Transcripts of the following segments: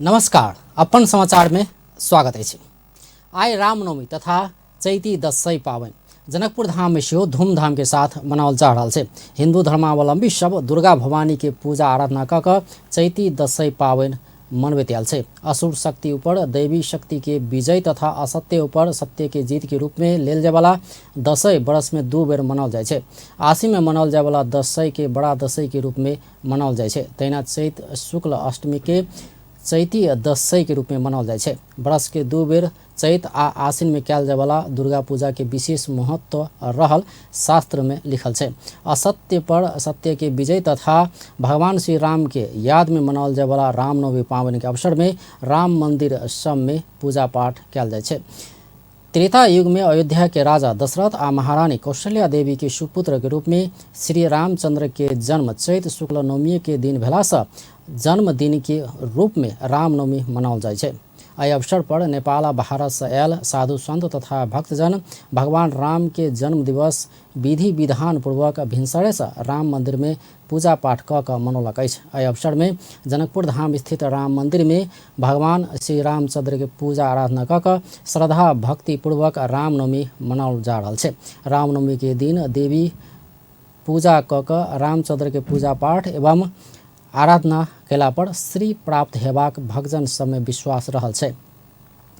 नमस्कार, अपन समाचार में स्वागत अछि। आइ रामनवमी तथा चैती दशैं पाबनि जनकपुर धाम में सेहो धूमधाम के साथ मनाओल जा रहल छै। हिंदू धर्मावलंबी सब दुर्गा भवानी के पूजा आराधना क क चैती दशैं पाबनि मनबैत आयल छै। असुर शक्ति ऊपर दैवी शक्ति के विजय तथा असत्य ऊपर सत्य के जीत के रूप में लेल जायवाला दशैं बरस में 2 बेर मनाओल जाइ छै। आश्विन में मनाओल जायवाला दशैं के बड़ा दशैं के रूप में मनाओल जाइ छै। तहिना चैत शुक्ल अष्टमी के चैती दशैं के रूप में मनाओल जाइ छै। बरस के 2 बेर चैत आ आश्विन में कयल जायवाला दुर्गा पूजा के विशेष महत्व रहल शास्त्र में लिखल छै। असत्य पर सत्य के विजय तथा भगवान श्री राम के याद में मनाओल जायवाला रामनवमी पाबनि के अवसर में राम मंदिर सब में पूजा पाठ कयल जाइ छै। त्रेता युग में अयोध्या के राजा दशरथ आ महारानी कौशल्या देवी के सुपुत्र के रूप में श्री रामचंद्र के जन्म चैत शुक्ल नवमी के दिन भेला से जन्मदिन के रूप में रामनवमी मनाओल जाइ छै। एहि अवसर पर नेपाल आ भारत से आयल साधु संत तथा भक्तजन भगवान राम के जन्म दिवस विधि विधान पूर्वक भिनसरे से राम मंदिर में पूजा पाठ क क मनौलक अछि। एहि अवसर में जनकपुर धाम स्थित राम मंदिर में भगवान श्री रामचंद्र के पूजा आराधना क क श्रद्धा भक्ति पूर्वक रामनवमी मनाओल जा रहल छै। रामनवमी के दिन देवी पूजा क क रामचंद्र के पूजा पाठ एवं आराधना कयला पर श्री प्राप्त हेबाक भक्तजन सब में विश्वास रहल छै।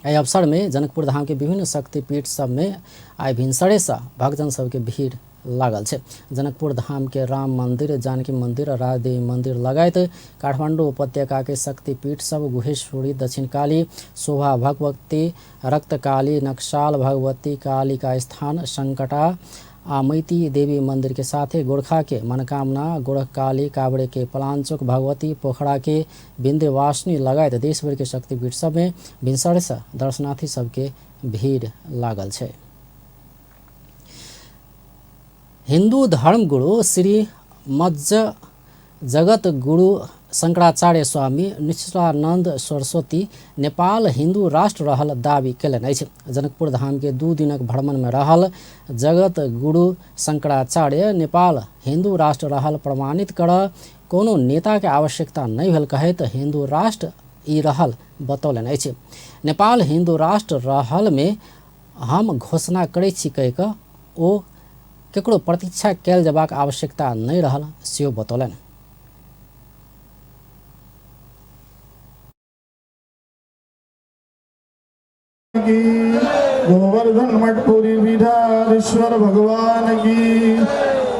एहि अवसर में जनकपुर धाम के विभिन्न शक्तिपीठ सब में आइ भिनसरे से भक्तजन सबके भीड़ लागल छै। जनकपुर धाम के राम मंदिर, जानकी मंदिर, राजदेवी मंदिर लगायत काठमांडू उपत्यका के शक्तिपीठ सब गुहेश्वरी, दक्षिणकाली, शोभा भगवती, रक्तकाली, नक्साल भगवती, कालिका स्थान, संकटा आ मैती देवी मंदिर के साथे गोरखा के मनोकामना, गोरखकाली, काभ्रे के पलाञ्चोक भगवती, पोखरा के विंध्यवासिनी लगायत देशभर के शक्तिपीठ सब में भिनसरे से दर्शनार्थी सबके भीड़ लागल छै। हिंदू धर्म गुरु श्री मज्ज जगत गुरु शंकराचार्य स्वामी निश्चलानंद सरस्वती नेपाल हिंदू राष्ट्र रहल दावी कयलनि अछि। जनकपुर धाम के 2 दिनक भ्रमण में रहल जगत गुरु शंकराचार्य नेपाल हिंदू राष्ट्र रहल प्रमाणित कर कोनो नेता के आवश्यकता नहि भेल कहैत हिंदू राष्ट्र ई रहल बतौलनि अछि। नेपाल हिंदू राष्ट्र रहल में हम घोषणा करै छी कहि कऽ ओ केकरो प्रतीक्षा कयल जयबाक आवश्यकता नहि रहल सेहो बतौलनि। की गोवर्धन मठपुरी पीठाधीश्वर भगवान की,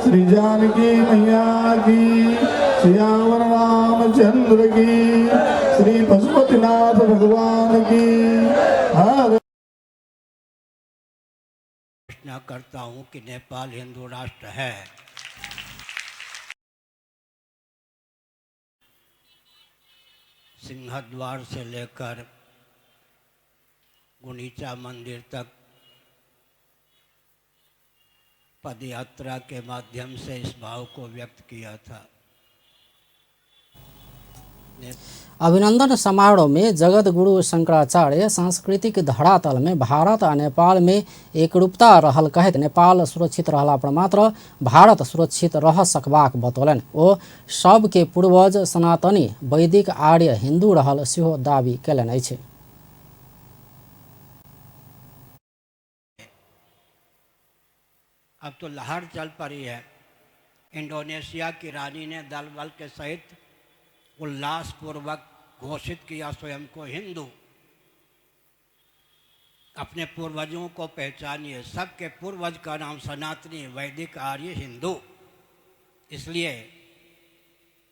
श्री जानकी मैया की, सियावर रामचंद्र की, श्री पशुपतिनाथ भगवान की। हर घोषणा करता हूं कि नेपाल हिंदू राष्ट्र है। सिंहद्वार से लेकर गुंडीचा मंदिर तक पदयात्रा के माध्यम से इस भाव को व्यक्त किया था। अभिनंदन समारोह में जगत गुरु शंकराचार्य सांस्कृतिक धरातल में भारत आ नेपाल में एकरूपता रहल कहैत नेपाल सुरक्षित रहला पर मात्र भारत सुरक्षित रह सकबाक बतौलनि। ओ सबके पूर्वज सनातनी वैदिक आर्य हिंदू रहल सेहो दावी कयलनि अछि। अब तो लहर चल पड़ी है। इंडोनेशिया की रानी ने दल बल के सहित उल्लासपूर्वक घोषित किया स्वयं को हिंदू। अपने पूर्वजों को पहचानिए, सबके पूर्वज का नाम सनातनी वैदिक आर्य हिंदू। इसलिए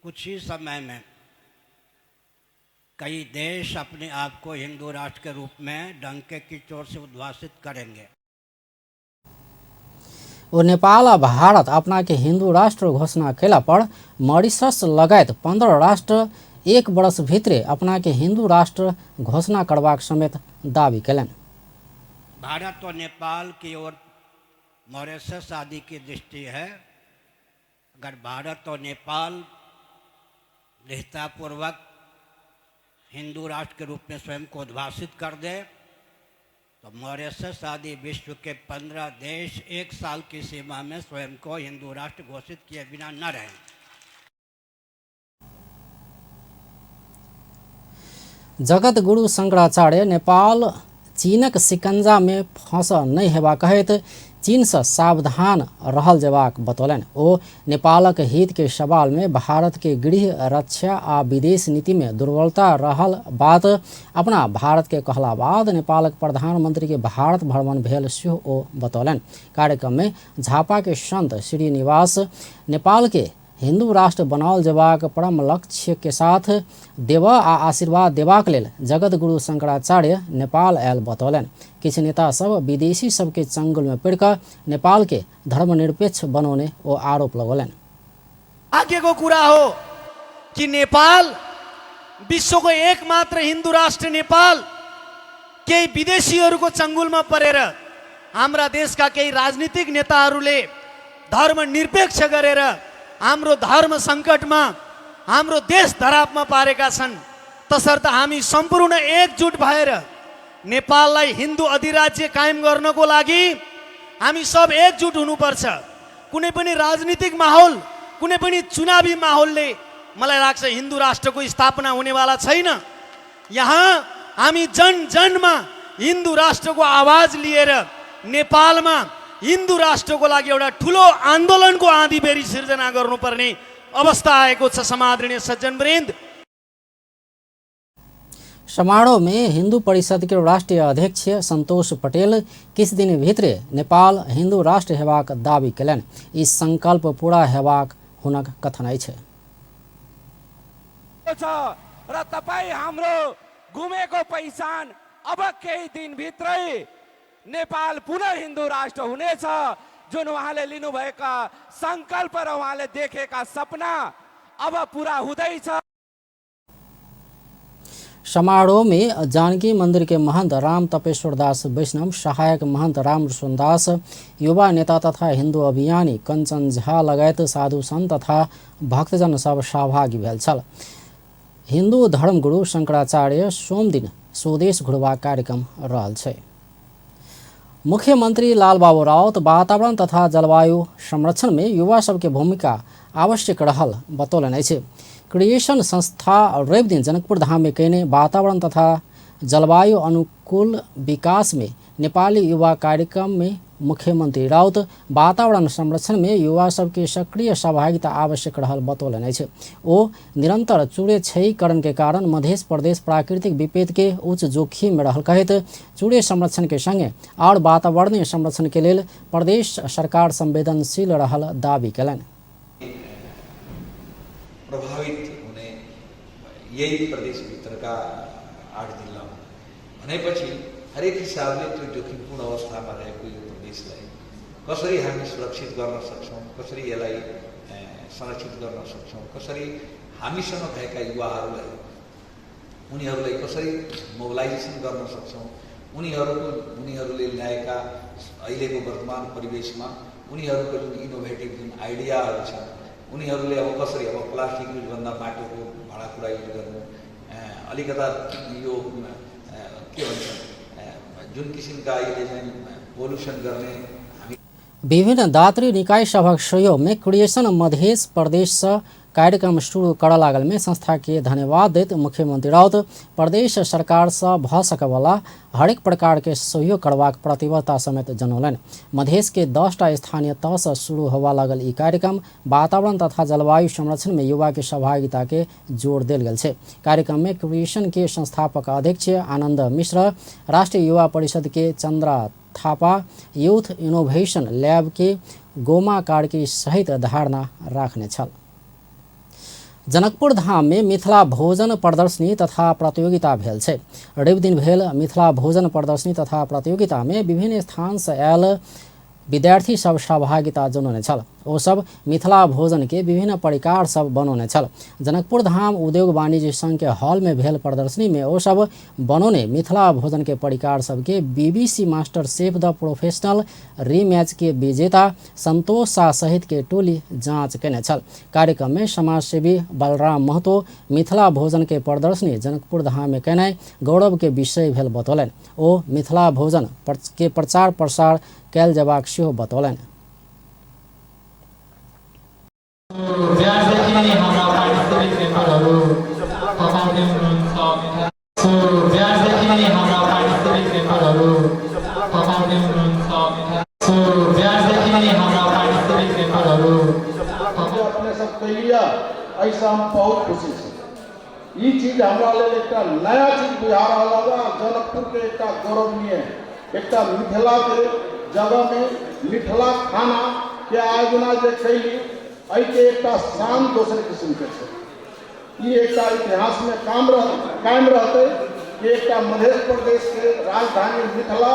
कुछ ही समय में कई देश अपने आप को हिंदू राष्ट्र के रूप में डंके की चोट से उद्भासित करेंगे। ओ नेपाल आ भारत अपना के हिंदू राष्ट्र घोषणा कयला पर मॉरिशस लगायत 15 राष्ट्र 1 वर्ष भीतरे अपना के हिंदू राष्ट्र घोषणा करबाक समेत दावी कयलनि। भारत और नेपाल की ओर मॉरिशस आदि की दृष्टि है। अगर भारत और नेपाल दृढ़तापूर्वक हिंदू राष्ट्र के रूप में स्वयं को उद्भासित कर दे तो मॉरिशस आदि विश्व के 15 देश 1 साल की सीमा में स्वयं को हिंदू राष्ट्र घोषित किए बिना न रहें। जगत गुरु शंकराचार्य नेपाल चीनक सिकंजा में फंस नहि हेबाक कहैत चीन से सावधान रहल जेबाक बतौलनि। ओ नेपालक हित के सवाल में भारत के गृह रक्षा आ विदेश नीति में दुर्बलता रहल बात अपना भारत के कहला बाद नेपालक प्रधानमंत्री के भारत भ्रमण भेल सेहो ओ बतौलनि। कार्यक्रम में झापा के संत श्रीनिवास नेपाल के हिन्दू राष्ट्र बनाओल जेबाक परम लक्ष्य के साथ देबऽ आ आशीर्वाद देबाक लेल जगत गुरु शंकराचार्य नेपाल आयल बतौलनि। किछु नेता सब विदेशी सबके चंगुल में पड़ि कऽ नेपाल के धर्मनिरपेक्ष बनौने ओ आरोप लगौलनि। भाग्यको कुरा हो कि नेपाल विश्वको एकमात्र हिन्दू राष्ट्र नेपाल केही विदेशीहरूको चङ्गुलमा परेर हाम्रा देशका केही राजनीतिक नेताहरूले धर्म निरपेक्ष गरेर हाम्रो धर्म सङ्कटमा हाम्रो देश धरापमा पारेका छन्। तसर्थ हामी सम्पूर्ण एकजुट भएर नेपाललाई हिन्दू अधिराज्य कायम गर्नको लागि हामी सब एकजुट हुनुपर्छ। कुनै पनि राजनीतिक माहौल, कुनै पनि चुनावी माहौलले मलाई लाग्छ हिन्दू राष्ट्रको स्थापना हुनेवाला छैन। यहाँ हामी जन जनमा हिन्दू राष्ट्रको आवाज लिएर नेपालमा हिन्दू राष्ट्रको लागि एउटा ठुलो आन्दोलनको आँधी बेरी सिर्जना गर्नुपर्ने अवस्था आएको छ। समादरणीय सज्जनवृन्द, समारोह में हिंदू परिषद के राष्ट्रीय अध्यक्ष संतोष पटेल किछु दिन भीतरे नेपाल हिंदू राष्ट्र हेबाक दावी केलनि। ई संकल्प पूरा हेबाक हुनक कथन अछि। र तपाई हाम्रो गुमेको पहिचान अब केही दिन भित्रै नेपाल पुनः हिन्दू राष्ट्र हुनेछ। जुन उहाँले लिनुभएका संकल्प र उहाँले देखेका सपना अब पूरा हुँदैछ। समारोह में जानकी मंदिर के महंत राम तपेश्वर दास वैष्णव, सहायक महंत राम दास, युवा नेता तथा हिंदू अभियानी कंचन झा लगायत साधु संत तथा भक्तजन सब सहभागी भेल छल। हिंदू धर्मगुरु शंकराचार्य सोमदिन स्वदेश घुरबाक कार्यक्रम रहल छै। मुख्यमंत्री लालबाबू राउत वातावरण तथा जलवायु संरक्षण में युवा सबके भूमिका आवश्यक रहल बतौलनि अछि। क्रिएशन संस्था रवि दिन जनकपुर धाम में कयने वातावरण तथा जलवायु अनुकूल विकास में नेपाली युवा कार्यक्रम में मुख्यमंत्री राउत वातावरण संरक्षण में युवा सबके सक्रिय सहभागिता आवश्यक रहल बतौलनि अछि। ओ निरंतर चूरे क्षयीकरण के कारण मध्य प्रदेश प्राकृतिक विपत्ति के उच्च जोखिम में रहल कहैत चूरे संरक्षण के संगे और वातावरणीय संरक्षण के लेल प्रदेश सरकार संवेदनशील रहल दावी केलनि। प्रभावित हुने यही प्रदेशभित्रका 8 जिल्ला हुन् भनेपछि हरेक हिसाबले त्यो जोखिमपूर्ण अवस्थामा रहेको यो प्रदेशलाई कसरी हामी सुरक्षित गर्न सक्छौँ, कसरी यसलाई संरक्षित गर्न सक्छौँ, कसरी हामीसँग भएका युवाहरूलाई उनीहरूलाई कसरी मोबिलाइजेसन गर्न सक्छौँ, उनीहरूले ल्याएका अहिलेको वर्तमान परिवेशमा उनीहरूको जुन इनोभेटिभ जुन आइडियाहरू छन्, उनीहरूले अब कसरी अब प्लास्टिक युजभन्दा माटोको भाँडाकुँडा युज गर्नु, अलिकता यो के भन्छ जुन किसिमका अहिले चाहिँ पोल्युसन गर्ने हामी विभिन्न दात्री निकाय सभक सहयोग में क्रिएशन मध्य प्रदेश से कार्यक्रम शुरू करऽ लागल में संस्था के धन्यवाद दैत मुख्यमंत्री राउत प्रदेश सरकार से भ सकयवला हरेक प्रकार के सहयोग करबाक प्रतिबद्धता समेत जनौलनि। मधेश के 10टा स्थानीय तह से शुरू होबऽ लागल ई कार्यक्रम वातावरण तथा जलवायु संरक्षण में युवा के सहभागिता के जोर देल गेल छै। कार्यक्रम में क्रिएशन के संस्थापक अध्यक्ष आनंद मिश्र, राष्ट्रीय युवा परिषद के चंद्रा थापा, यूथ इनोवेशन लैब के गोमा कार्की सहित धारणा राखने छल। जनकपुर धाम में मिथिला भोजन प्रदर्शनी तथा प्रतियोगिता भेल छै। रवि दिन भेल मिथिला भोजन प्रदर्शनी तथा प्रतियोगिता में विभिन्न स्थान से आयल विद्यार्थी सब सहभागिता जनौने छल। ओ सब मिथिला भोजन के विभिन्न प्रकार सब बनौने छल। जनकपुर धाम उद्योग वाणिज्य संघ के हॉल में भेल प्रदर्शनी में ओ सब बनौने मिथिला भोजन के प्रकार सबके BBC master chef the professional rematch के विजेता संतोष शाह सहित के टोली जांच केने छल। कार्यक्रम में समाजसेवी बलराम महतो मिथिला भोजन के प्रदर्शनी जनकपुर धाम में केनाइ गौरव के विषय भेल बतौलनि। ओ मिथिला भोजन के प्रचार प्रसार कयल जेबाक सेहो बतौलनि। कैलियै, एहिसँ हम बहुत खुशी छी। ई चीज हमरा लेल एकटा नया चीज बुझा रहल हवे। जनकपुरके एकटा गौरवनीय एकटा मिथिलाके जगहमे मिथिला खानाके आयोजना जे कैली, एहिके एकटा शान दोसर किस्मके छै। ई एकटा इतिहासमे कायम रहतै कि एकटा मध्य प्रदेशके राजधानी मिथिला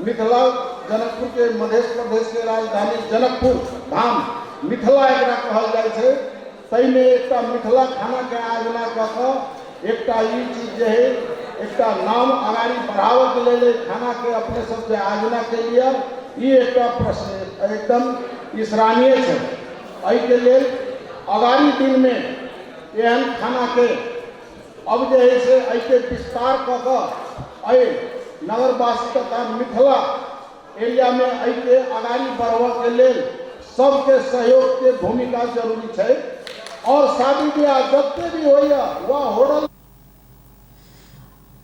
मिथिला जनकपुर के मध्य प्रदेश के राजधानी जनकपुर धाम मिथिला एकरा कहल जाइ छै, ताहिमे एकटा मिथिला खानाके आयोजना कऽ कऽ एकटा ई चीज जे है एकटा नाम अगाडि बढ़ाबऽके लेल एहि खानाके अपने सब जे आयोजना केलियै, ई एकटा प्रश्न एकदम ई सराहनीय छै। एहिके लेल अगाडि दिनमे एहन खानाके अब जे है से एहिके विस्तार कऽ कऽ एहि नगरवासी तथा मिथिला एरियामे एहिके अगाडि बढ़बऽके लेल सबके सहयोगके भूमिका जरूरी छै। और शादी ब्याह जते भी होइए वा होटल।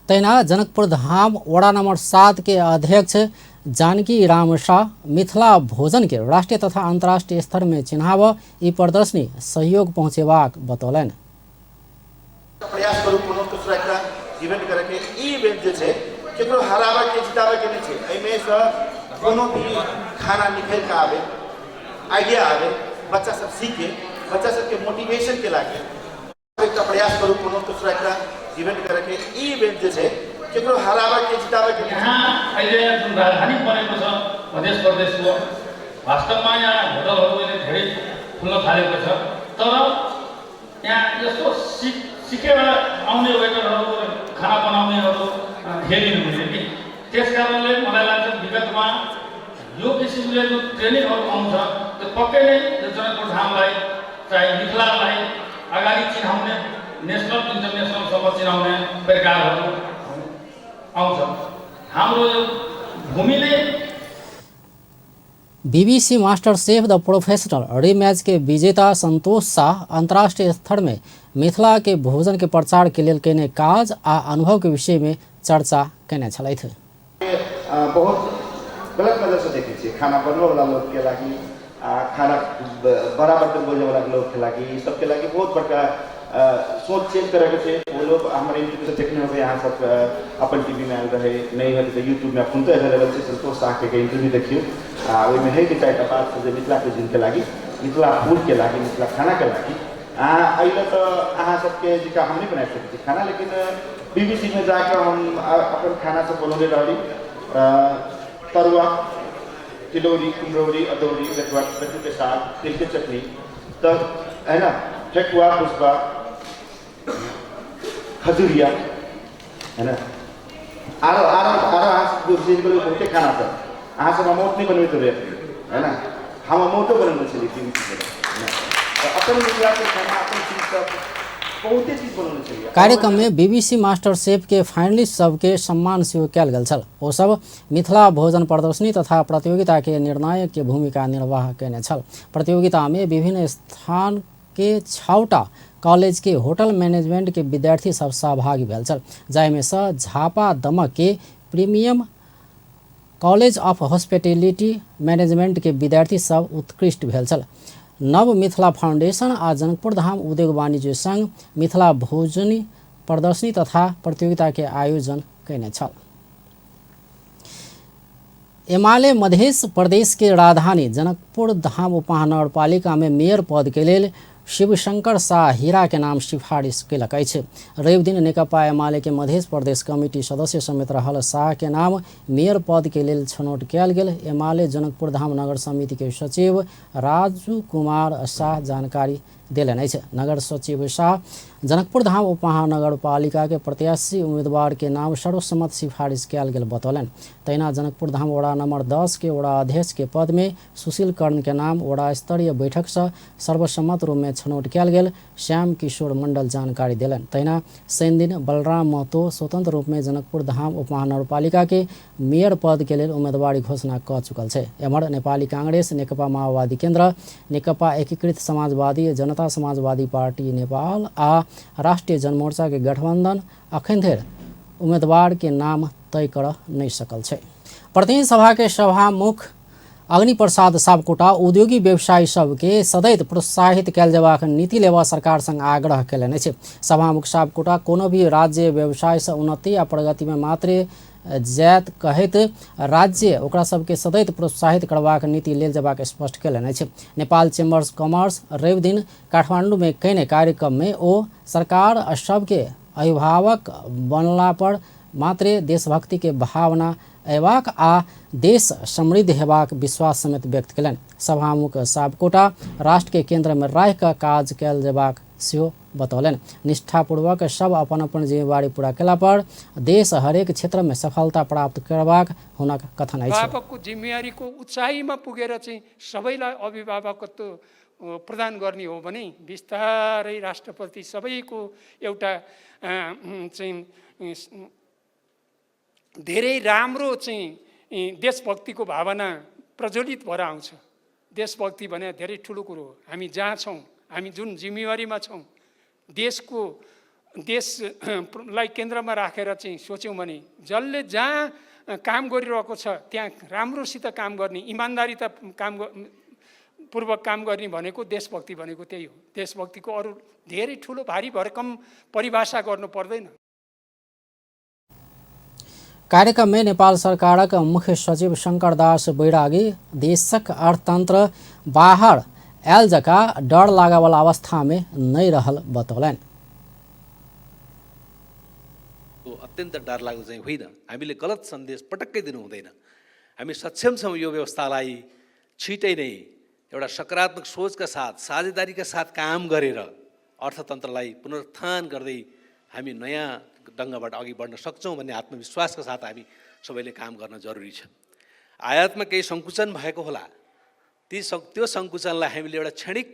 तहिना जनकपुर धाम वडा नंबर 7 के अध्यक्ष जानकी राम शाह मिथिला भोजन के राष्ट्रीय तथा अंतर्राष्ट्रीय स्तर में चिन्हाब ई प्रदर्शनी सहयोग पहुँचेबाक बतौलनि। प्रयास करू कोनो दूसरा एकटा इवेंट करैके। ई इवेंट जे छै केकरो हराबैके जिताबैके नहि छै। एहिमे सँ कोनो भी खाना निखरि कऽ आबै, आइडिया आबै, बच्चा सब सीखे, बच्चा सबके मोटिवेशन के लाके एकटा प्रयास करू कोनो दूसरा एकटा इवेंट करैके। ई इवेंट जे छै केकरो हराबैके जिताबैके नहि छै। यहाँ अहिले जुन राजधानी बनेको छ मध्य प्रदेशको, वास्तवमा यहाँ होटलहरू अहिले धेरै खुल्न थालेको छ, तर यहाँ यस्तो सिकेर आउने वेटरहरू खाना बनाउनेहरू खेलिनु हुने कि त्यस कारणले मलाई लाग्छ विगतमा यो किसिमले जो ट्रेनिङहरू आउँछ त्यो पक्कै नै यो जनकपुर धामलाई चाहे मिथिलालाई अगाडि चिनाउने, नेसनल इन्टरनेसनलसम्म चिनाउने प्रकारहरू आउँछ। हाम्रो यो भूमि नै। BBC master chef the professional rematch के विजेता संतोष शाह अंतर्राष्ट्रीय स्तर में मिथिला के भोजन के प्रचार के लेल केने काज आ अनुभव के विषय में चर्चा केने छलथि। बहुत गलत नजर से देखै छियै खाना बनबैवला लोकके लागि, आ खाना बड़ा बर्तन बोझैवला लोकके लागि, ई सबके लागि बहुत बड़का सोच चेंज करैके छै। ओ लोग हमर इंटरव्यू सब देखने होबै अहाँ सब, अपन टीवी में आयल रहै, नहि होतै तऽ यूट्यूब में अखन तऽ अवेलेबल छै। संतोष शाहके इंटरव्यू देखियौ, आ ओहिमे है कि चारिटा बात जे मिथिला क्विजिनके लागि, मिथिला फूडके लागि, मिथिला खानाके लागि। एहि लए तऽ अहाँ सबके जेका हम नहि बना सकै छी खाना, लेकिन बीबीसी में जाके हम अपन खाना सब बनौने रहली। तरुआ, तिलौरी, कुम्हरौरी, अदौरी, लटुआ, कद्दूके साग, तिलके चटनी तऽ है ना, ठेकुआ, पुष्पा, खजुरिया है ना, आरो आरो आरो अहाँ बहुते खाना सब। अहाँ सब अमौट नहि बनबैत हेबै है ना, हम अमौटो बनौने छलियै बीबीसी तऽ अपन मिथिलाके खाना, अपन चीज सब बहुते चीज बनौने छलियै। कार्यक्रम में बीबीसी मास्टर शेफ के फाइनलिस्ट सबके सम्मान सेहो कयल गेल छल। ओ सब मिथिला भोजन प्रदर्शनी तथा प्रतियोगिता के निर्णायक के भूमिका निर्वाह केने छल। प्रतियोगिता में विभिन्न स्थान के 6टा कॉलेज के होटल मैनेजमेंट के विद्यार्थी सब सहभागी भेल छल, जाहिमे सँ झापा दमक के premium college of hospitality management के विद्यार्थी सब उत्कृष्ट भेल छल। नव मिथिला फाउंडेशन आ जनकपुर धाम उद्योग वाणिज्य संघ मिथिला भोजनी प्रदर्शनी तथा प्रतियोगिता के आयोजन केने छल। एमाले मध्य प्रदेश के राजधानी जनकपुर धाम उपमहानगरपालिका में मेयर पद के लेल शिवशंकर शाह हीरा के नाम सिफारिश केलक अछि। रवि दिन नेकपा एमाले के मध्य प्रदेश कमिटी सदस्य समेत रहल शाह के नाम मेयर पद के लेल छनौट कयल गेल। एमाले जनकपुर धाम नगर समिति के सचिव राजू कुमार शाह जानकारी देलनि अछि। नगर सचिव शाह जनकपुर धाम उपमहानगरपालिका के प्रत्याशी उम्मीदवार के नाम सर्वसम्मत सिफारिश कयल गेल बतौलनि। तहिना जनकपुर धाम वडा नंबर 10 के वडा अध्यक्ष के पद में सुशील कर्ण के नाम वडा स्तरीय बैठक से सर्वसम्मत रूप में छनौट कयल गेल श्याम किशोर मंडल जानकारी देलनि। तहिना शनिदिन बलराम महतो स्वतंत्र रूप में जनकपुर धाम उपमहानगरपालिका के मेयर पद के लेल उम्मीदवारी घोषणा क चुकल छै। एम्हर नेपाली कांग्रेस, नेकपा माओवादी केन्द्र, नेकपा एकीकृत समाजवादी, जनता समाजवादी पार्टी नेपाल आ राष्ट्रिय जनमोर्चा के गठबंधन अखन धरि उम्मीदवार के नाम तय कर नहीं सकल छै। प्रतिनिधि सभा के सभामुख अग्निप्रसाद सापकोटा उद्योगी व्यवसायी सबके सदैत प्रोत्साहित कयल जेबाक नीति लेबऽ सरकार संग आग्रह कयलनि अछि। सभामुख सापकोटा कोनो भी राज्य व्यवसाय सँ उन्नति आ प्रगति मे मात्रे जायत कहैत राज्य ओकरा सबके सदैत प्रोत्साहित करबाक नीति लेल जेबाक स्पष्ट कयलनि अछि। नेपाल चेम्बर्स कॉमर्स रवि दिन काठमांडू मे कयने कार्यक्रम मे ओ सरकार सबके अभिभावक बनला पर मात्रे देशभक्ति के भावना अयबाक आ देश समृद्ध हेबाक विश्वास समेत व्यक्त कयलनि। सभामुख सापकोटा राष्ट्र के केंद्र मे राखि कऽ काज कयल जेबाक सेहो बतौलनि। निष्ठापूर्वक सब अपन अपन जिम्मेवारी पूरा केला पर देश हरेक क्षेत्र मे सफलता प्राप्त करबाक हुनक कथन अछि। अभिभावकको जिम्मेवारीको उचाइमा पुगेर चाहिँ सबैलाई अभिभावकत्व प्रदान गर्ने हो भने बिस्तारै राष्ट्रप्रति सबैको एउटा चाहिँ धेरै राम्रो चाहिँ देशभक्तिको भावना प्रज्वलित भएर आउँछ। देशभक्ति भने धेरै ठुलो कुरो हो। हामी जहाँ छौँ, हामी जुन जिम्मेवारीमा छौँ, देशको देशलाई केन्द्रमा राखेर चाहिँ सोच्यौँ भने जसले जहाँ काम गरिरहेको छ त्यहाँ राम्रोसित काम गर्ने, इमान्दारिता काम पूर्वक काम गर्ने भनेको देशभक्ति भनेको त्यही हो। देशभक्तिको अरू धेरै ठुलो भारी भरकम परिभाषा गर्नु पर्दैन। कार्यक्रम में नेपाल सरकारक मुख्य सचिव शंकरदास बैरागी देशक अर्थतंत्र बाहर आयल जका डर लागऽवला अवस्था में नहि रहल बतौलनि। अत्यन्त डरलाग्दो चाहिँ होइन। हामीले गलत सन्देश पटक्कै दिनु हुँदैन। हामी सक्षम छौँ यो व्यवस्थालाई छिटै नै एउटा सकारात्मक सोचका साथ, साझेदारीका साथ काम गरेर अर्थतन्त्रलाई पुनरुत्थान गर्दै हामी नयाँ ढङ्गबाट अघि बढ्न सक्छौँ भन्ने आत्मविश्वासका साथ हामी सबैले काम गर्न जरुरी छ। आयातमा केही सङ्कुचन भएको होला, त्यो सङ्कुचनलाई हामीले एउटा क्षणिक।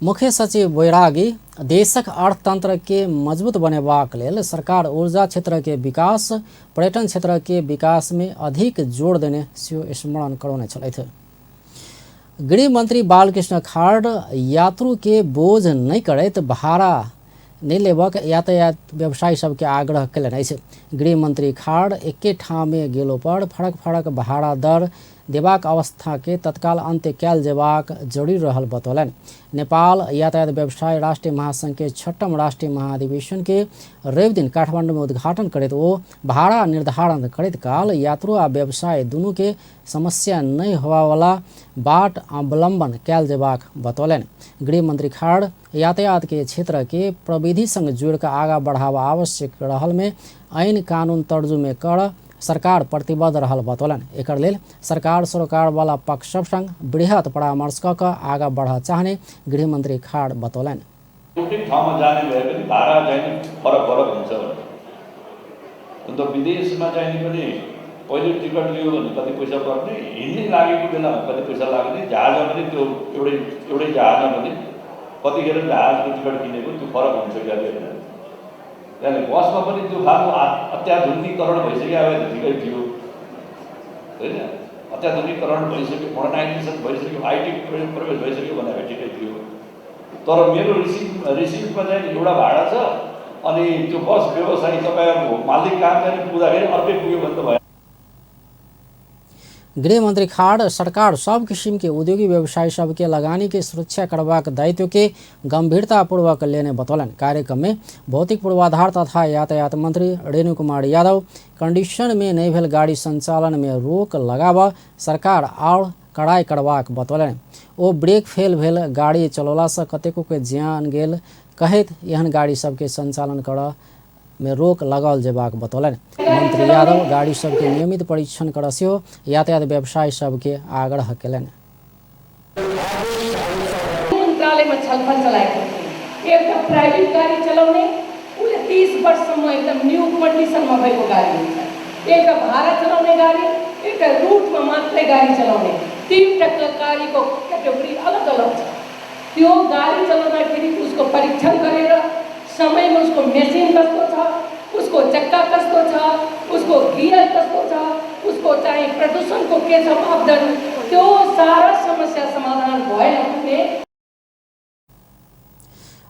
मुख्य सचिव बैरागी देशक अर्थतंत्र के मजबूत बनेबाक लेल सरकार ऊर्जा क्षेत्र के विकास, पर्यटन क्षेत्र के विकास में अधिक जोर देने सेहो स्मरण करौने छलथि। गृह मंत्री बालकृष्ण खाड़ यात्रु के बोझ नहि करैत भाड़ा नहि लेबक यातायात व्यवसायी सबके आग्रह कयलनि अछि। गृह मंत्री खाड़ एके ठाम गेलो पर फरक फरक भाड़ा दर देबाक अवस्था के तत्काल अंत्य कयल जेबाक जरूरी रहल बतौलनि। नेपाल यातायात व्यवसाय राष्ट्रीय महासंघ के छठम राष्ट्रीय महाधिवेशन के रवि दिन काठमांडू में उद्घाटन करैत ओ भाड़ा निर्धारण करैत काल यात्रु आ व्यवसाय दुनू के समस्या नहि होवावला बाट अवलंबन कयल जेबाक बतौलनि। गृह मंत्री खाड़ यातायात के क्षेत्र के प्रविधि संग जोड़ि कऽ आगाँ बढ़ावा आवश्यक रहल में ऐन कानून तर्जु में कर सरकार प्रतिबद्ध रहल बतौलनि। एकर लेल सरकार सरोकार वाला पक्ष सब संग बृहत परामर्श कऽ कऽ आगाँ बढ़ऽ चाहने गृह मंत्री खाड़ बतौलनि। एउटै ठाउँमा जाने भए पनि भाडा चाहिँ फरक फरक हुन्छ भने अन्त विदेशमा चाहिँ पनि पहिले टिकट लियो भने कति पैसा पर्ने, हिँड्ने लागेको बेलामा कति पैसा लाग्ने, जहाजमा पनि त्यो एउटै एउटै जहाजमा पनि कतिखेर जहाजको टिकट किनेको त्यो फरक हुन्छ क्या होइन। त्यहाँले बसमा पनि त्यो खालको अत्याधुनिकीकरण भइसक्यो भए त ठिकै थियो होइन, अत्याधुनिकीकरण भइसक्यो, मोडर्नाइजेसन भइसक्यो, IT प्रवेश भइसक्यो भने ठिकै थियो। तर मेरो रिसिप्टमा चाहिँ एउटा भाडा छ अनि त्यो बस व्यवसायी तपाईँहरूको मालिक कहाँ चाहिँ पुग्दाखेरि अर्कै पुग्यो भने त भयो। गृह मंत्री खाड़ सरकार सब किसिम के उद्योगी व्यवसायी सबके लगानी के सुरक्षा करबाक दायित्व के गंभीरतापूर्वक लेने बतौलनि। कार्यक्रम में भौतिक पूर्वाधार तथा यातायात मंत्री रेणु कुमार यादव कंडीशन में नहि भेल गाड़ी संचालन में रोक लगाबऽ सरकार और कड़ाई करबाक बतौलनि। ओ ब्रेक फेल भेल गाड़ी चलौला से कतेको के जान गेल कहैत एहन गाड़ी सबके संचालन करऽ में रोक लगाओल जेबाक बतौलनि। मंत्री यादव गाड़ी सबके नियमित परीक्षण करऽ सेहो यातायात व्यवसायी सबके आग्रह कयलनि। मन्त्रालयमा छलफल चलाएको थियो। एउटा प्राइभेट गाडी चलाउने उसले 30 वर्षसम्म एकदम न्यू कन्डिसनमा भएको गाडी हुन्छ, एउटा भाडा चलाउने गाडी, एउटा रुटमा मात्रै गाडी चलाउने, तीनटा गाडीको क्याटेगोरी अलग अलग छ। त्यो गाडी चलाउँदाखेरि उसको परीक्षण गरेर समयमा उसको मेसिन कस्तो छ, उसको चक्का कस्तो छ, उसको गियर कस्तो छ, उसको चाहिँ प्रदूषणको के छ मापदण्ड, त्यो सारा समस्या समाधान भएन भने।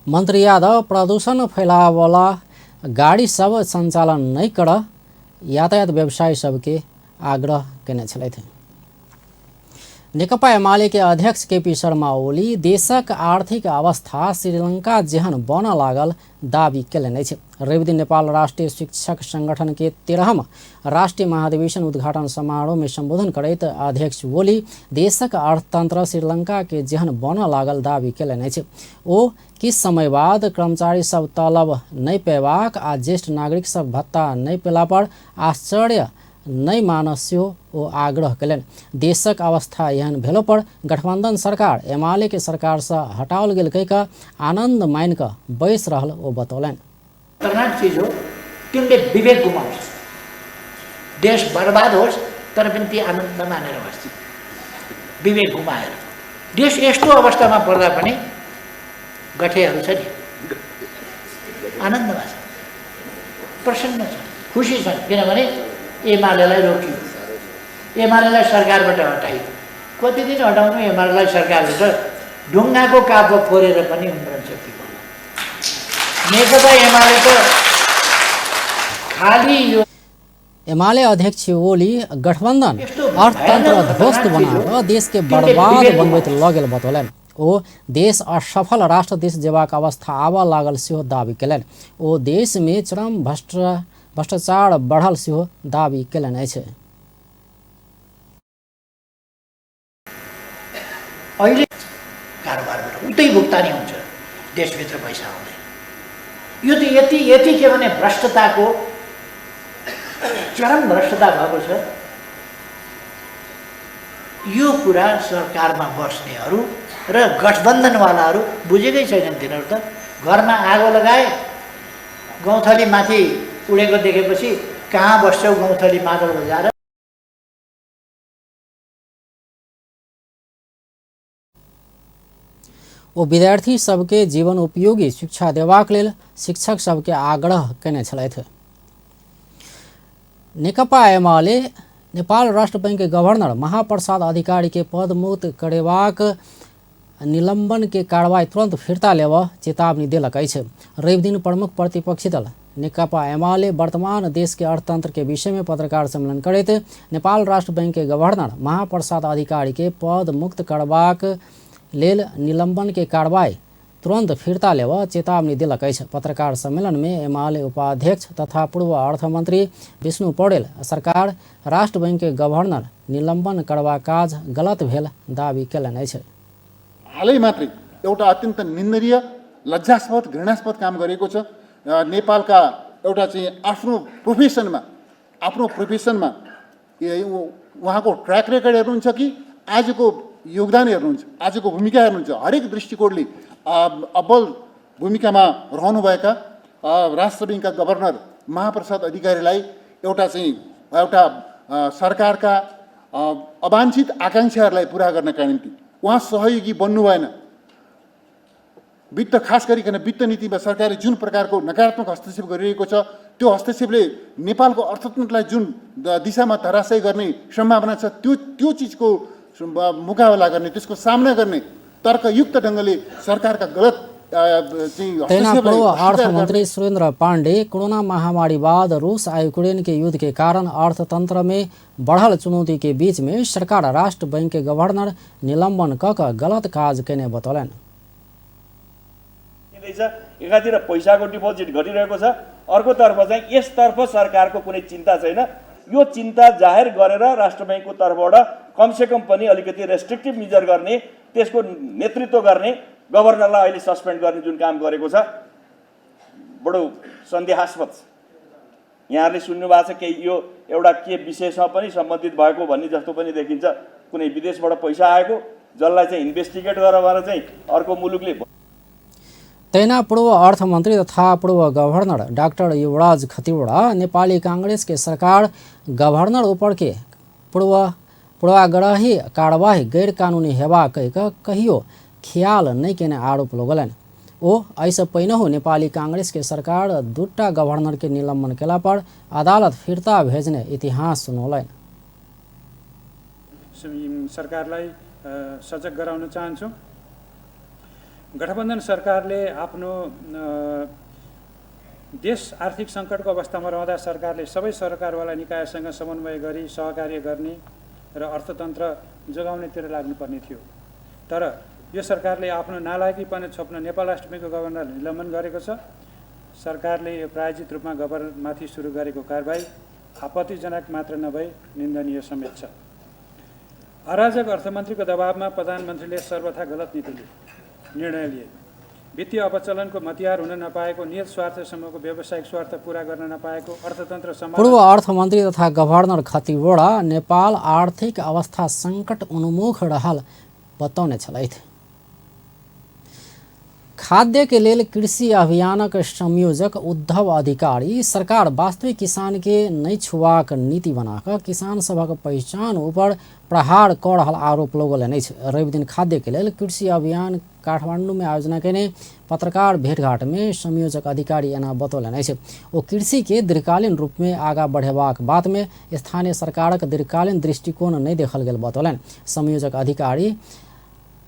मंत्री यादव प्रदूषण फैलावला गाड़ी सब संचालन नहीं कर यातायात व्यवसायी सबके आग्रह केने छलथि। नेकपा एमाले के अध्यक्ष केपी शर्मा ओली देशक आर्थिक अवस्था श्रीलंका जेहन बनऽ लागल दावी केलनि अछि। रविदिन नेपाल राष्ट्रीय शिक्षक संगठन के 13वां राष्ट्रीय महाधिवेशन उद्घाटन समारोह में संबोधन करैत अध्यक्ष ओली देशक अर्थतंत्र श्रीलंका के जेहन बनऽ लागल दावी केलनि अछि। ओ किछु समय बाद कर्मचारी सब तलब नहि पेबाक आ ज्येष्ठ नागरिक सब भत्ता नहि पेला पर आश्चर्य नहि मानऽ सेहो ओ आग्रह केलनि। देशक अवस्था एहन भेलो पर गठबंधन सरकार एमाले के सरकार से हटाओल गेल कहि कऽ आनंद मानि कऽ बैस रहल ओ बतौलनि। खतरनाक चीज हो, तिनले विवेक गुमाउँछ, देश बर्बाद होस् तर पनि ती आनन्द मानेर बस्छ, विवेक गुमाएर। देश यस्तो अवस्थामा पर्दा पनि गठेहरू छ नि आनन्दमा छ, प्रसन्न छ, खुसी छन्, किनभने एमालेलाई रोकियो, एमालेलाई सरकारबाट हटाइयो। कति दिन हटाउनु एमालेलाई सरकारबाट? ढुङ्गाको काबो फोरेर पनि उम्रन शक्ति भयो। नेकपा एमाले त खालि यो एमाले अध्यक्ष ओली गठबंधन अर्थतंत्र ध्वस्त बनाएर देश के बर्बाद बनबैत लगेल बतौलनि। ओ देश असफल राष्ट्र देश जेबाक अवस्था आबऽ लागल सेहो दावी केलनि। ओ देश में चरम भ्रष्टाचार बढ़ल सेहो दावी केलनि अछि। अहिले कारोबारबाट उतै भुक्तानी हुन्छ, देशभित्र पैसा आउँदैन। यो त यति यति के भने भ्रष्टताको चरम भ्रष्टता भएको छ। यो कुरा सरकारमा बस्नेहरू र गठबन्धनवालाहरू बुझेकै छैनन्। तिनीहरू त घरमा आगो लगाए, गौँथली माथि उडेको देखेपछि कहाँ बस्छौ गौँथली मादल बजाएर। ओ विद्यार्थी सबके जीवन उपयोगी शिक्षा देबाक लेल शिक्षक सबके आग्रह केने छलथि। नेकपा एमाले नेपाल राष्ट्र बैंक के गवर्नर महाप्रसाद अधिकारी के पदमुक्त करेबाक निलंबन के कार्रवाई तुरंत फिर्ता लेबऽ चेतावनी देलक अछि। रविदिन प्रमुख प्रतिपक्षी दल नेकपा एमाले वर्तमान देश के अर्थतंत्र के विषय में पत्रकार सम्मेलन करैत नेपाल राष्ट्र बैंक के गवर्नर महाप्रसाद अधिकारी के पद मुक्त करबाक लेल निलंबन के कार्रवाई तुरंत फिर्ता लेबऽ चेतावनी देलक अछि। पत्रकार सम्मेलन में एमाले उपाध्यक्ष तथा पूर्व अर्थमंत्री विष्णु पौडेल सरकार राष्ट्र बैंक के गवर्नर निलंबन करबाक काज गलत भेल दावी केलनि अछि। हालै मात्रै एउटा अत्यन्त निन्दनीय, लज्जास्पद, घृणास्पद काम गरेको छ। नेपालका एउटा चाहिँ आफ्नो प्रोफेसनमा उहाँको ट्र्याक रेकर्ड हेर्नुहुन्छ कि आजको योगदान हेर्नुहुन्छ, आजको भूमिका हेर्नुहुन्छ, हरेक दृष्टिकोणले अब्बल भूमिकामा रहनुभएका राष्ट्र ब्याङ्कका गभर्नर महाप्रसाद अधिकारीलाई एउटा चाहिँ एउटा सरकारका अवांछित आकाङ्क्षाहरूलाई पुरा गर्नका निम्ति उहाँ सहयोगी बन्नु भएन। वित्त, खास गरिकन वित्त नीतिमा सरकारले जुन प्रकारको नकारात्मक हस्तक्षेप गरिरहेको छ, त्यो हस्तक्षेपले नेपालको अर्थतन्त्रलाई जुन दिशामा धराशयी गर्ने सम्भावना छ, त्यो त्यो चिजको मुकाबला गर्ने, त्यसको सामना गर्ने तर्कयुक्त ढङ्गले सरकारका गलत तहिना पूर्व अर्थमंत्री सुरेंद्र पांडे कोरोना महामारी बाद रूस आ यूक्रेन के युद्ध के कारण अर्थतंत्र में बढ़ल चुनौती के बीच में सरकार राष्ट्र बैंक के गवर्नर निलंबन क क गलत काज केने बतौलनि। एकातिर पैसाको डिपोजिट घटिरहेको छ, अर्कोतर्फ चाहिँ यसतर्फ सरकारको कुनै चिन्ता छैन। यो चिन्ता जाहेर गरेर राष्ट्र ब्याङ्कको तर्फबाट कमसेकम पनि अलिकति रेस्ट्रिक्टिभ मेजर गर्ने, त्यसको नेतृत्व गर्ने गभर्नरलाई अहिले सस्पेन्ड गर्ने जुन काम गरेको छ बडो सन्देहास्पद छ। यहाँहरूले सुन्नु भएको छ केही यो एउटा के विषयसँग पनि सम्बन्धित भएको भन्ने जस्तो पनि देखिन्छ। कुनै विदेशबाट पैसा आएको जसलाई चाहिँ इन्भेस्टिगेट गरेर भनेर चाहिँ अर्को मुलुकले। तहिना पूर्व अर्थमंत्री तथा पूर्व गवर्नर डाक्टर युवराज खतिवड़ा नेपाली कांग्रेस के सरकार गवर्नर ऊपर के पूर्वाग्रही कार्यवाही गैर कानूनी हेबा कहि कऽ कहियो ख्याल नहि केने आरोप लगौलनि। ओ एहिसँ पहिनहु नेपाली कांग्रेस के सरकार दूटा गवर्नर के निलंबन केला पर अदालत फिर्ता भेजने इतिहास सुनौलनि। सरकारलाई सजग गराउन चाहन्छु। गठबन्धन सरकारले आफ्नो देश आर्थिक सङ्कटको अवस्थामा रहँदा सरकारले सबै सरकारवाला निकायसँग समन्वय गरी सहकार्य गर्ने र अर्थतन्त्र जोगाउनेतिर लाग्नुपर्ने थियो। तर यो सरकारले आफ्नो नालायकीपन छोप्न नेपाल राष्ट्र बैङ्कको गभर्नरलाई निलम्बन गरेको छ। सरकारले यो प्रायोजित रूपमा गभर्नरमाथि सुरु गरेको कारबाही आपत्तिजनक मात्र नभई निन्दनीय समेत छ। अराजक अर्थमन्त्रीको दबावमा प्रधानमन्त्रीले सर्वथा गलत नीति निर्णय लिए। वित्तीय अपचलनको मतियार हुन नपाएको, नियत स्वार्थ समूहको व्यावसायिक स्वार्थ पूरा गर्न नपाएको, अर्थतन्त्र पूर्व अर्थमन्त्री तथा गभर्नर खतिवडा नेपाल आर्थिक अवस्था संकट उन्मुख रहल बतौने छलथि। खाद्य के लेल कृषि अभियानक संयोजक उद्धव अधिकारी सरकार वास्तविक किसान के नहि छुबाक नीति बनाकऽ किसान सभक पहिचान ऊपर प्रहार कऽ रहल आरोप लगौलनि अछि। रविदिन खाद्य के लेल कृषि अभियान काठमांडू में आयोजना केने पत्रकार भेटघाट में संयोजक अधिकारी एना बतौलनि अछि। ओ कृषि के दीर्घकालीन रूप में आगा बढ़ेबाक बात में स्थानीय सरकारक दीर्घकालीन दृष्टिकोण नहि देखल गेल बतौलनि। संयोजक अधिकारी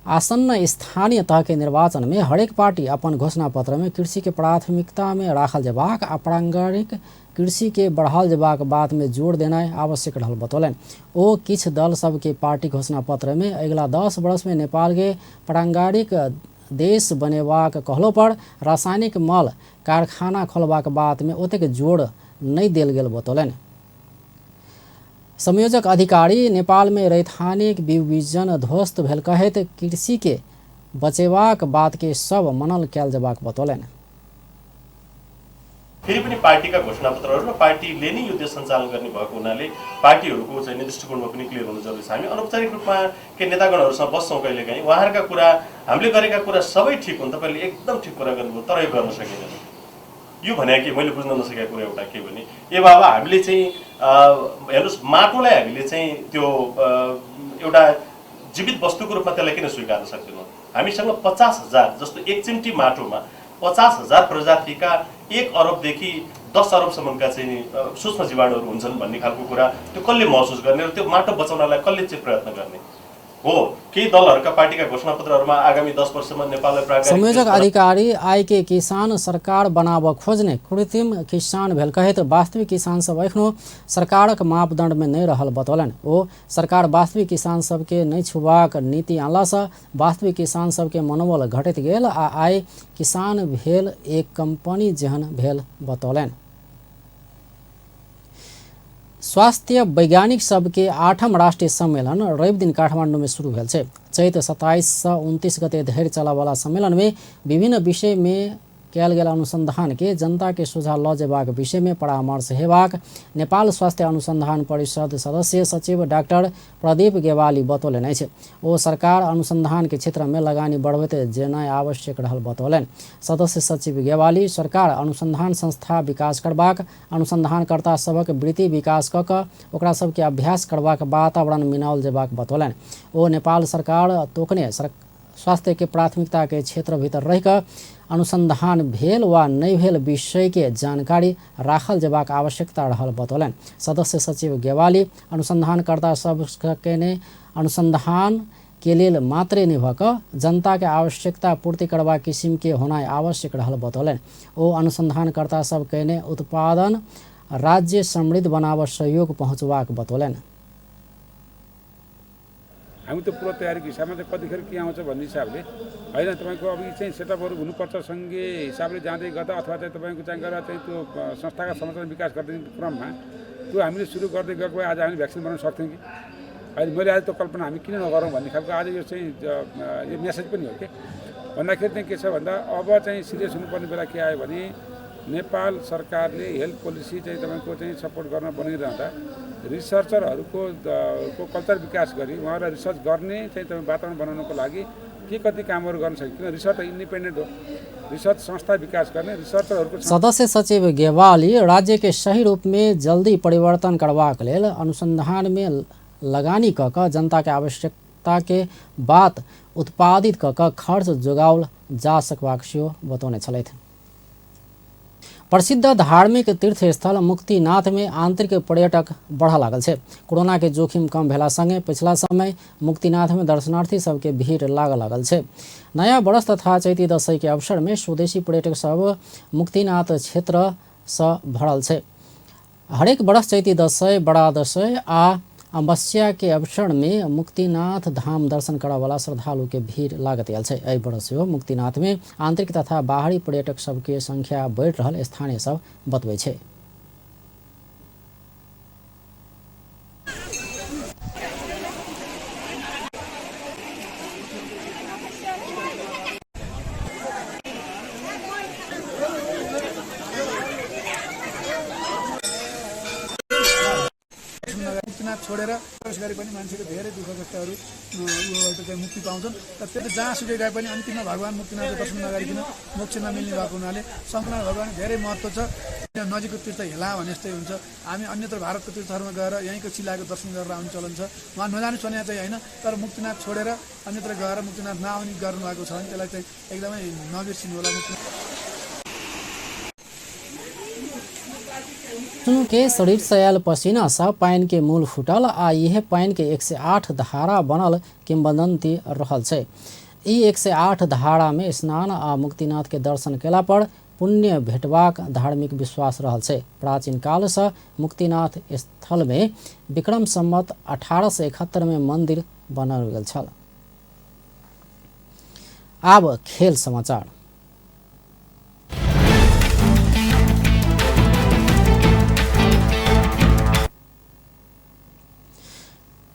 आसन्न स्थानीय तह के निर्वाचन में हरेक पार्टी अपन घोषणा पत्र में कृषि के प्राथमिकता में राखल जेबाक आ प्रांगणिक कृषि के बढ़ाल जेबाक बात में जोर देनाइ आवश्यक रहल बतौलनि। ओ किछु दल सबके पार्टी घोषणा पत्र में अगिला 10 वर्ष में नेपाल के प्रांगणिक देश बनेबाक कहलो पर रासायनिक मल कारखाना खोलबाक बात में ओतेक जोर नहि देल गेल बतौलनि। संयोजक अधिकारी नेपाल में रैथानिक विभाजन ध्वस्त भेल कहैत कृषि के बचेबाक बात के सब मनल कयल जेबाक बतौलनि। फेरि पनि पार्टीका घोषणापत्रहरू र पार्टीले नै यो देश सञ्चालन गर्ने भएको हुनाले पार्टीहरूको चाहिँ दृष्टिकोणमा पनि क्लियर हुनु जरुरी छ। हामी अनौपचारिक रूपमा के नेतागणहरूसँग बस्छौँ कहिलेकाहीँ, उहाँहरूका कुरा हामीले गरेका कुरा सबै ठिक हुन्, तपाईँले एकदम ठिक कुरा गर्नुभयो, तर यो गर्न सकिँदैन। यो भने कि मैले बुझ्न नसकेको कुरा एउटा के भने, ए बाबा हामीले चाहिँ हेर्नुहोस् माटोलाई हामीले चाहिँ त्यो एउटा जीवित वस्तुको रूपमा त्यसलाई किन स्वीकार्न सक्दैनौँ? हामीसँग 50,000 जस्तो एक चिम्टी माटोमा 50,000 प्रजातिका 1 अरबदेखि 10 अरबसम्मका चाहिँ सूक्ष्म जीवाणुहरू हुन्छन् भन्ने खालको कुरा त्यो कसले महसुस गर्ने र त्यो माटो बचाउनलाई कसले चाहिँ प्रयत्न गर्ने हो? केही दलहरूका पार्टीका घोषणापत्रहरूमा आगामी 10 वर्षमा नेपाललाई संयोजक अधिकारी आइ के किसान सरकार बनाब खोज्ने कृत्रिम किसान भेल कहैत वास्तविक किसान सब एखनो सरकारक मापदंड में नहि रहल बतौलनि। ओ सरकार वास्तविक किसान सबके नहि छुबाक नीति अनलासँ वास्तविक किसान सबके मनोबल घटैत गेल आ आइ किसान भेल एक कंपनी जेहन भेल बतौलनि। स्वास्थ्य वैज्ञानिक सबके 8म राष्ट्रिय सम्मेलन रवि दिन काठमाडौँ में शुरू भेल छै। चैत 27 से 29 गते धरि चलऽवला सम्मेलन में विभिन्न विषय में कयल गेल अनुसंधान के जनता के सोझा लऽ जेबाक विषय में परामर्श हेबाक नेपाल स्वास्थ्य अनुसंधान परिषद सदस्य सचिव डाक्टर प्रदीप गेवाली बतौलनि अछि। ओ सरकार अनुसंधान के क्षेत्र में लगानी बढ़बैत जेनाइ आवश्यक रहल बतौलनि। सदस्य सचिव गेवाली सरकार अनुसंधान संस्था विकास करबाक, अनुसंधानकर्ता सभक वृत्ति विकास कऽ कऽ ओकरा सबके अभ्यास करबाक वातावरण मिनाओल जेबाक बतौलनि। ओ नेपाल सरकार तोकने स्वास्थ्य के प्राथमिकता के क्षेत्र भीतर रहिकऽ अनुसंधान भेल वा नहि भेल विषय के जानकारी राखल जेबाक आवश्यकता रहल बतौलनि। सदस्य सचिव गेवाली अनुसंधानकर्ता सबके ने अनुसंधान के लेल मात्रे नहि भऽ कऽ जनता के आवश्यकता पूर्ति करबाक किसिम के होनाइ आवश्यक रहल बतौलनि। ओ अनुसंधानकर्ता सब केने उत्पादन राज्य समृद्ध बनाब सहयोग पहुँचबाक बतौलनि। हामी त पूर्व तयारीको हिसाबमा त कतिखेर के आउँछ भन्ने हिसाबले होइन, तपाईँको अब यी चाहिँ सेटअपहरू हुनुपर्छ सङ्घीय हिसाबले जाँदै गर्दा अथवा चाहिँ तपाईँको चाहिँ गएर चाहिँ त्यो संस्थागत संरचना विकास गर्ने क्रममा त्यो हामीले सुरु गर्दै गएको भए आज हामी भ्याक्सिन बनाउन सक्थ्यौँ कि अहिले मैले आज त्यो कल्पना हामी किन नगरौँ भन्ने खालको आज यो चाहिँ यो मेसेज पनि हो कि भन्दाखेरि चाहिँ के छ भन्दा अब चाहिँ सिरियस हुनुपर्ने बेला के आयो भने नेपाल सरकारले हेल्थ पोलिसी चाहिँ तपाईँको चाहिँ सपोर्ट गर्न बनिरहँदा रिसर्चरहरूको को कल्चर विकास गरी उहाँहरूलाई रिसर्च गर्ने चाहिँ तपाईँ वातावरण बनाउनको लागि के कति कामहरू गर्न सकिन्छ, किन रिसर्च त इन्डिपेन्डेन्ट हो, रिसर्च संस्था विकास गर्ने रिसर्चरहरूको। सदस्य सचिव गेवाली राज्य के सही रूप में जल्दी परिवर्तन करबाक लेल अनुसंधान में लगानी कऽ कऽ जनता के आवश्यकता के बात उत्पादित कऽ कऽ खर्च जोगाओल जा सकबाक सेहो बतौने छलथि। प्रसिद्ध धार्मिक तीर्थ स्थल मुक्तिनाथ में आंतरिक पर्यटक बढ़ लागल छै। कोरोना के जोखिम कम भेला संगे पिछला समय मुक्तिनाथ में दर्शनार्थी सबके भीड़ लाग लागल छै। नया वर्ष तथा चैती दशैं के अवसर में स्वदेशी पर्यटक सब मुक्तिनाथ क्षेत्र से भरल छै। हरेक वर्ष चैती दशैं, बड़ा दशैं आ अमावस्या के अवसर में मुक्तिनाथ धाम दर्शन करऽवाला श्रद्धालु के भीड़ लागत आयल छै। एहि वर्ष सेहो मुक्तिनाथ में आंतरिक तथा बाहरी पर्यटक सबके संख्या बढ़ि रहल स्थानीय सब बतबै छै। मुक्तिनाथ छोडेर प्रवेश गरे पनि मान्छेको धेरै दुःख कष्टहरू उबाट चाहिँ मुक्ति पाउँछन् र त्यो जहाँसुकै गए पनि अन्तिममा भगवान मुक्तिनाथको दर्शन नगरिकन मोक्ष नमिल्ने भएको हुनाले शङ्करनाथ भगवान धेरै महत्त्व छ। नजिकको तीर्थ हेला भने जस्तै हुन्छ। हामी अन्यत्र भारतको तीर्थहरूमा गएर यहीँको चिलाको दर्शन गरेर आउने चलन छ। उहाँ नजानु चन्या चाहिँ होइन, तर मुक्तिनाथ छोडेर अन्यत्र गएर मुक्तिनाथ नआउने गर्नुभएको छ भने त्यसलाई चाहिँ एकदमै नबिर्सिनु होला। मुक्तिनाथ विष्णु के शरीर से आयल पसीना सँ पानि के मूल फूटल आ इहे पानि के 108 धारा बनल किंवदंती रहल छै। ई 108 धारा में स्नान आ मुक्तिनाथ के दर्शन केला पर पुण्य भेटबाक धार्मिक विश्वास रहल छै। प्राचीन काल सँ मुक्तिनाथ स्थल में विक्रम संवत 1871 में मंदिर बनाओल गेल छल। आब खेल समाचार।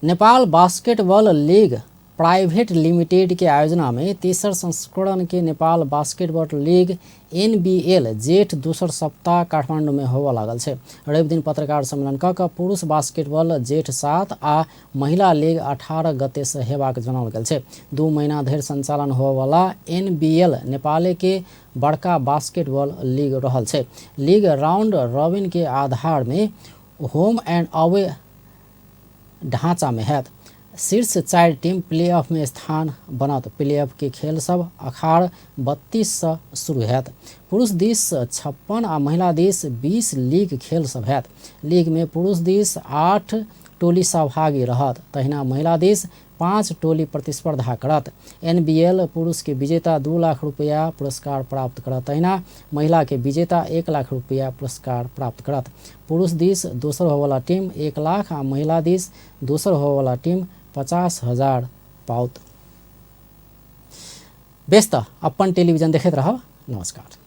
Nepal basketball league private limited के आयोजना में तेसर संस्करण के नेपाल बास्केटबॉल लीग एनबीएल जेठ दोसर सप्ताह काठमाडौँ में होबय लागल छै। रवि दिन पत्रकार सम्मेलन क कऽ पुरुष बास्केटबॉल जेठ 7 आ महिला लीग 18 गते से हेबाक जनाओल गेल छै। 2 महीना धरि संचालन होबयवला एनबीएल नेपाल के बड़का बास्केटबॉल लीग रहल छै। लीग राउंड रॉबिन के आधार में होम एंड अवे ढांचा में हैत। शीर्ष 4 टीम प्लेऑफ में स्थान बनत। प्लेऑफ के खेल सब अखाड़ 32 से शुरू हैत। पुरुष दिस 56 आ महिला दिस 20 लीग खेल सब हैत। लीग में पुरुष दिस 8 टोली सहभागी रहत, तहिना महिला दिस 5 टोली प्रतिस्पर्धा करत। एनबीएल पुरुष के विजेता 2 लाख रुपया पुरस्कार प्राप्त करत, तहिना महिला के विजेता 1 लाख रुपया पुरस्कार प्राप्त करत। पुरुष दिस दोसर होवला टीम 1 लाख आ महिला दिस दोसर होवला टीम 50,000 पाउत। बेस त अपन टेलीविजन देखैत रहब। नमस्कार।